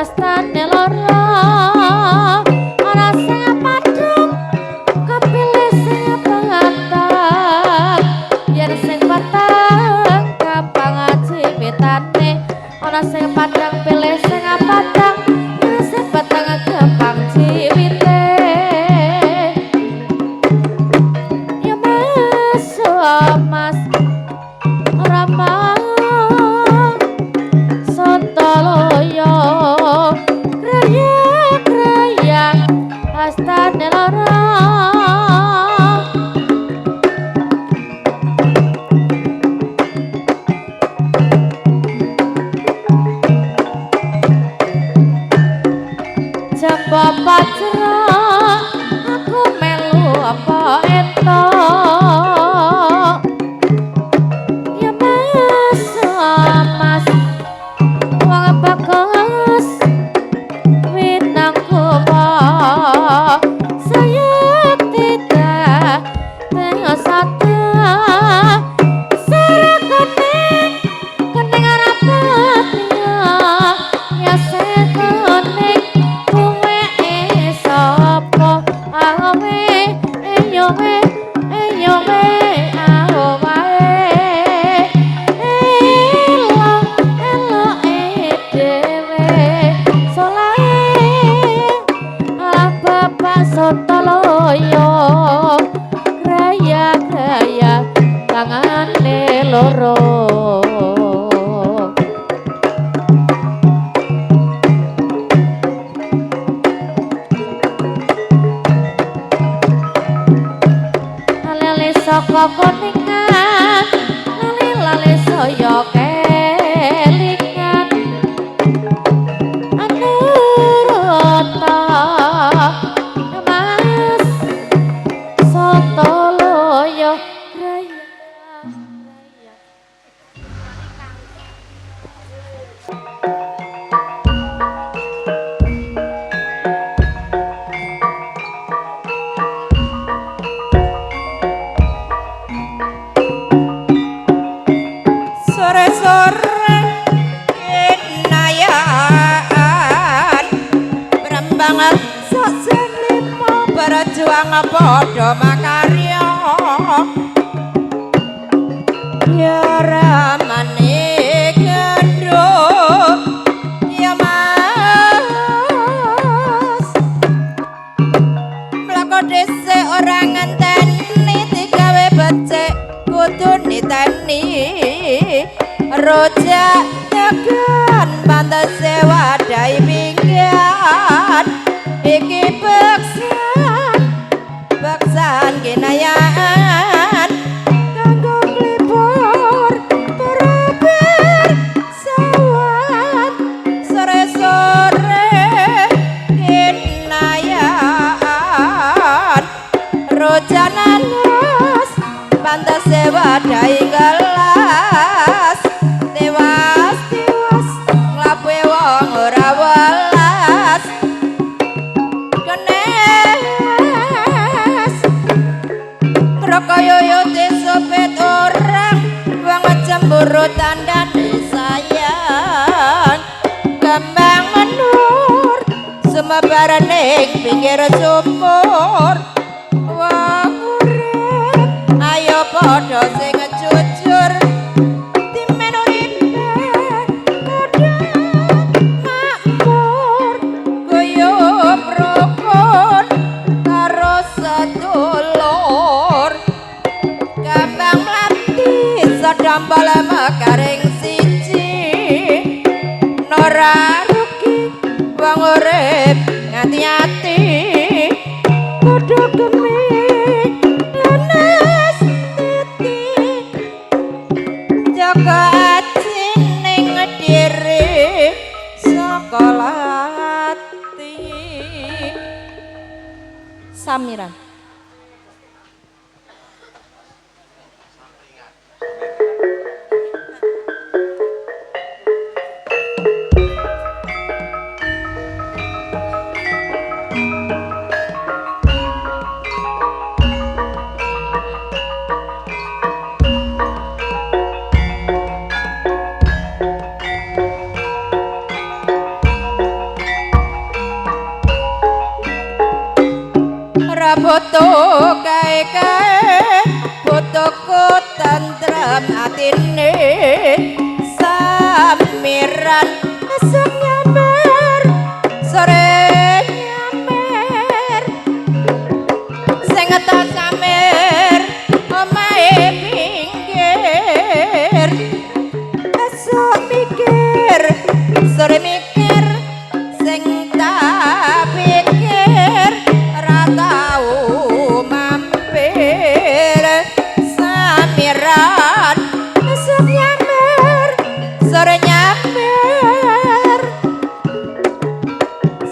Astane loro ora sing padhang kepilih sing peteng yen sing peteng gampang ciwitane ora sing padhang pilih sing padhang yen sing peteng gampang ciwite ya mas oh mas Rama Sontoloyo kraya astane loro Jamba pajra aku melu apa entuk ya mas oh mas wong bagus winangkuwa saya tidak satu sarah kuning kuning ora patiya ya sekuning kuwe sapa awe eyo we eyo we awae elo elo dhewe solahe ah bapak Sontoloyo kraya kraya tangane loro lale saka kuningan lale lale saya kelingan anurata mas Sontoloyo kraya Sore-sore kinayaan Brembangan sasen lima berjuang padha makarya Ya ramane gendho ya mas Mlako dhisik ora ngenteni digawe becik kudu niteni rojak tekan pantese wadahi pinggan iki beksan beksan kinayaan kanggo klipur para pirsawan sore-sore kinayaan rojak nanas pantese wadahi gelas tewas tewas nglabuhe wong ora welas kenes krokoyo disopet orang wong cemburu tandane sayang kembang menur sumebar ning pinggir sumur wong urip ayo padha sing jujur timen uripe padha makmur guyub rukun karo sedulur kembang mlati sedombol mekaring siji ora rugi wong urip ngati-ati padha gemi lenes titi jaga aji ning diri saka lati Samiran. Boto kae-kae botoku tentrem atine Samiran esuk nyamber sore nyamber sing ngetos samir omahe pinggir esuk mikir sore mikir sing tak pikir ra tau mampir Samiran esuk nyamber sore nyamber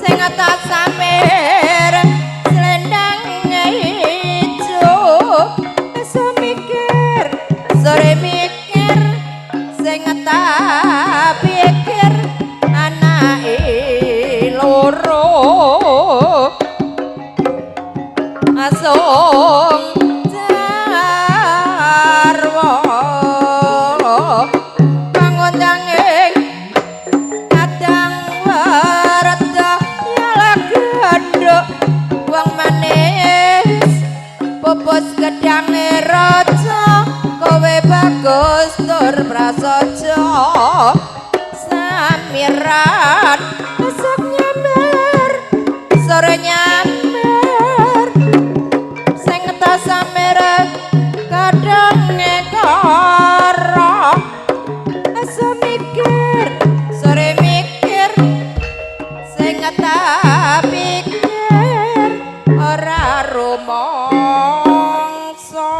sing atas samir selendang ijo esuk mikir sore mikir sing tak pikir anake loro asung jarwo pangondange kadang werda nyala genduk wong manis pupus gedange raja kowe bagus tur prasaja Samiran esuk nyamber sore nyamber sing ngetos samir kadang karo esuk mikir sore mikir sing tak pikir ora rumangsa.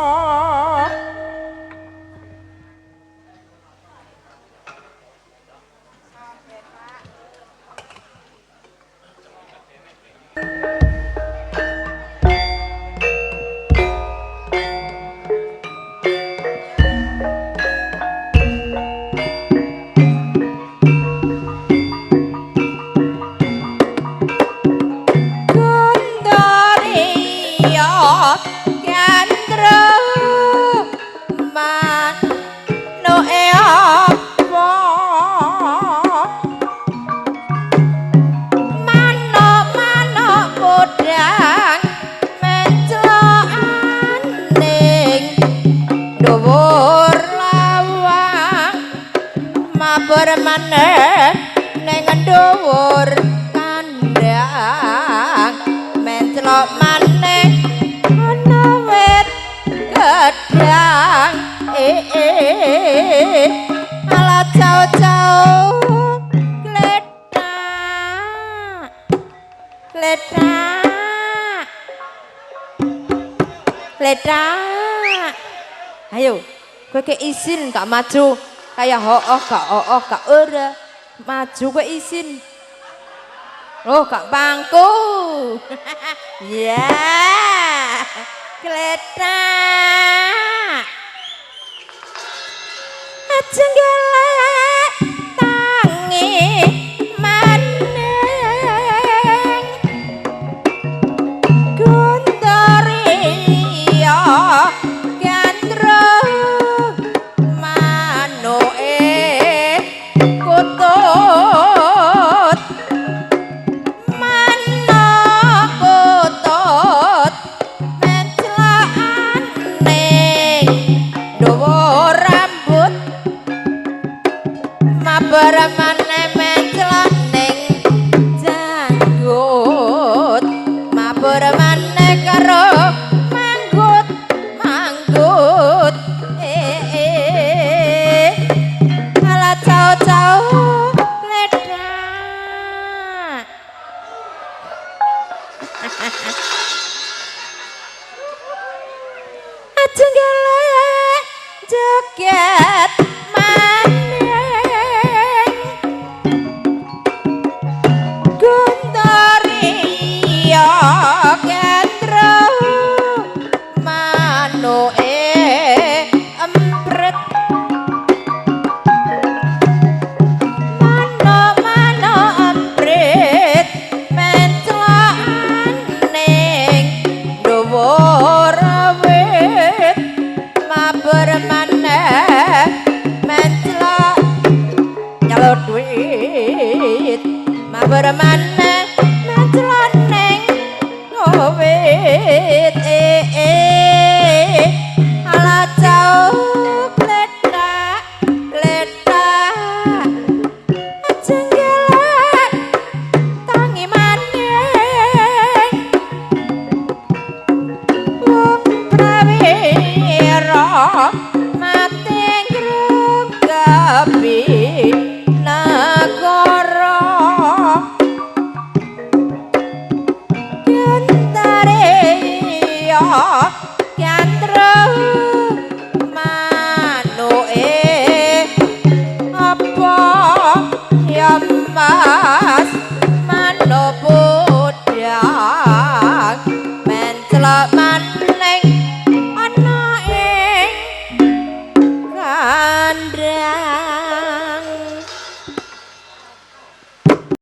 Gundoria gandro manoke apa manuk-manuk podang menclokan ning dhuwur lawang mabur maneh ning dhuwur kandhang menclok maneh ana wit gedang ala jauh-jauh gledak gledak gledak. Ayo kowe ke izin gak maju kaya hooh gak ooh gak ora maju kowe izin. Oh gak pangku. Ya gledak aja gelek tangi maning Gundoria gandro manuke kutut manuk kutut menclakan ning dhuwur rambut mabar maneh menclak ning janggut mabur maneh karo manggut manggut ala jauh-jauh gledak. Aja gelek joget maning Gundoria gandro manuke empret manuk-manuk emprit menclakan ning dhuwur wit mabur maneh menclak nyalur duit mabur maneh menclak ning wit. Apa?